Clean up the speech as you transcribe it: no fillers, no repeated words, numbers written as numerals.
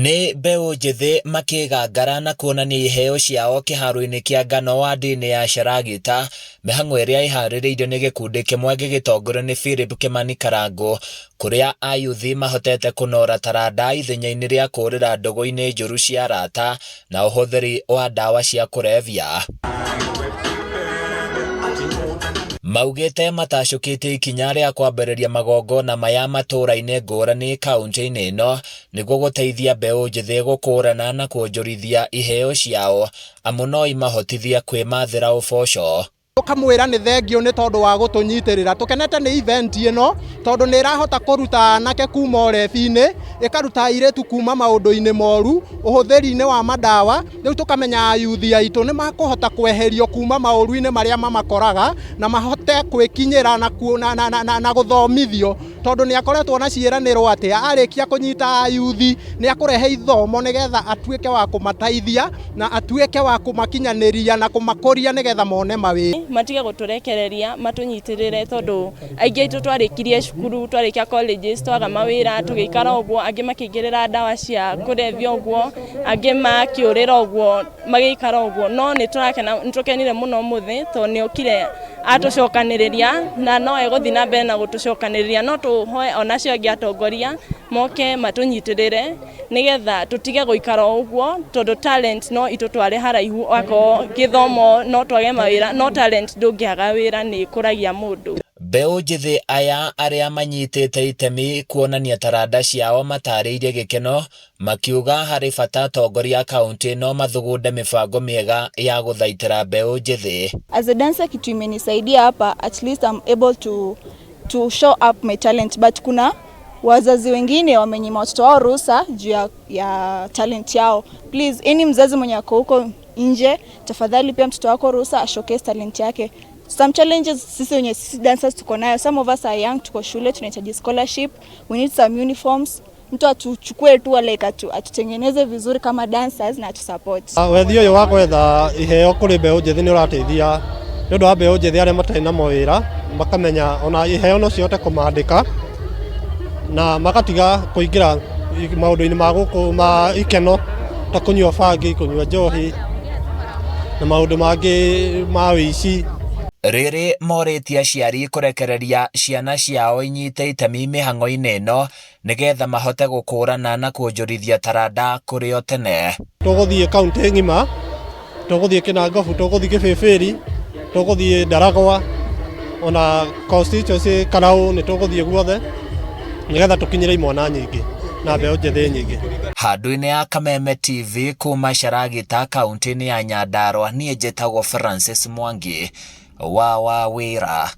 Nĩ mbeũ njĩthĩ makĩgangara na kuonania iheo ciao kĩharo-inĩ kĩa ngano ward-inĩ ya Sharagita, mĩhang'o ĩrĩa ĩharĩrĩirio nĩ gĩkundi kĩmwe gĩgĩtongorio nĩ Philip Kimani Karangũ, kũrĩa ayuthi mahotete kũnora taranda ithenya-inĩ rĩa kũũrĩra ndũgũ-inĩ njũru cia arata na ũhũthĩri wa ndawa cia kũrebia. Maugĩte matacũkĩtie ikinya rĩa kwambĩrĩria magongona maya matũũra-inĩ ngũrani kauntĩ-inĩ ĩno nĩguo gũteithia mbeũ njĩthĩ gũkũrana na kuonjorithia iheo ciao amu no imahotithie kwĩmathĩra ũboco. Tũkamwĩra nĩ thengiũ nĩ tondũ wa gũtũnyitĩrĩra. Tũkenete nĩ event ĩno tondũ nĩ ĩrahota kũruta anake kuma ũrebi-inĩ, ĩkaruta airĩtu kuma maũndũ-inĩ moru, ũhũthĩri-inĩ wa mandawa. Rĩu tũkamenya ayuthi aitũ nĩ makũhota kweherio kuma maũru-inĩ marĩa mamakoraga na mahote gwĩkinyĩra na, na, na, na, na gũthomithio tondũ nĩ akoretwo na ciĩranĩro atĩ arĩkia kũnyita ayuthi nĩ akũrehe ithomo nĩgetha atuĩke wa kũmateithia na atuĩke wa kũmakinyanĩria na kũmakũria nĩgetha mone mawĩra. Matige gũtũrekereria matũnyitĩrĩre tondũ aingĩ aitũ twarĩkirie cukuru twarĩkia colleges twaga mawĩra tũgĩikara ũguo, angĩ makĩingĩrĩra ndawa cia kũrebia ũguo, angĩ makĩũrĩra ũguo magĩikara ũguo, no nĩ tũrakena nĩ tũkenire mũno ũmũthĩ tondũ nĩ okire atũcokanĩrĩria na no egũthiĩ na mbere na gũtũcokanĩrĩria, no tũhoe ona acio angĩ atongoria moke matũnyitĩrĩre nĩgetha tũtige gũikara o ũguo tondũ talent no itũtware haraihu akorwo gĩthomo no twage mawĩra no talent ndũngĩaga wĩra nĩ ĩkũragia mũndũ. Mbeũ njĩthĩ aya arĩa manyitĩte itemi kuonania taranda ciao matarĩirie gĩkeno makiuga harĩ bata atongoria a kauntĩ ĩno mathugunde mĩbango mĩega ya gũthaitĩra mbeũ njĩthĩ. As a dancer kitu imenisaidia hapa at least I'm able to show up my talent but kuna wazazi wengine wamenyima watoto wao ruhusa juu ya talent yao. Please, any mzazi mwenye ako huko nje, tafadhali pia mtoto wako ruhusa ashowcase talent yake. Some challenges sisi wenye sisi dancers tuko nayo, some of us are young, tuko shule, tunahitaji scholarship, we need some uniforms. Mtu atuchukue tu like atutengeneze vizuri kama dancers na atusupport. Wethi ũyũ wa gwetha iheo kũrĩ mbeũ njĩthĩ nĩ ũrateithia nĩ ũndũ wa mbeũ njĩthĩ arĩa matarĩ na mawĩra makamenya ona iheo no cihote kũmandĩka na magatiga kũingĩra maũndũ-inĩ ma gũkũ ma ikeno ta kũnyua bangi, kũnyua njohi na maũndũ mangĩ ma ũici. Rĩrĩ morĩtie aciari kũrekereria ciana ciao inyite itemi mĩhang'o-inĩ ĩno nĩgetha mahote gũkũrana na kuonjorithia taranda kũrĩ o tene. Tũgũthiĩ kaunti ng'ima, tũgũthiĩ Kinangobu, tũgũthiĩ Kĩbĩbĩri, tũgũthiĩ Ndaragwa, ona constituency Karaũ nĩ tũgũthiĩ guothe nĩgetha tũkinyĩre imwana nyingĩ na mbeũ njĩthĩ nyingĩ. Handũ-inĩ ya Kameme TV kuma Sharagita kaunti-inĩ ya Nyandarua, niĩ njĩtagwo Francis Mwangi wa Wawĩra.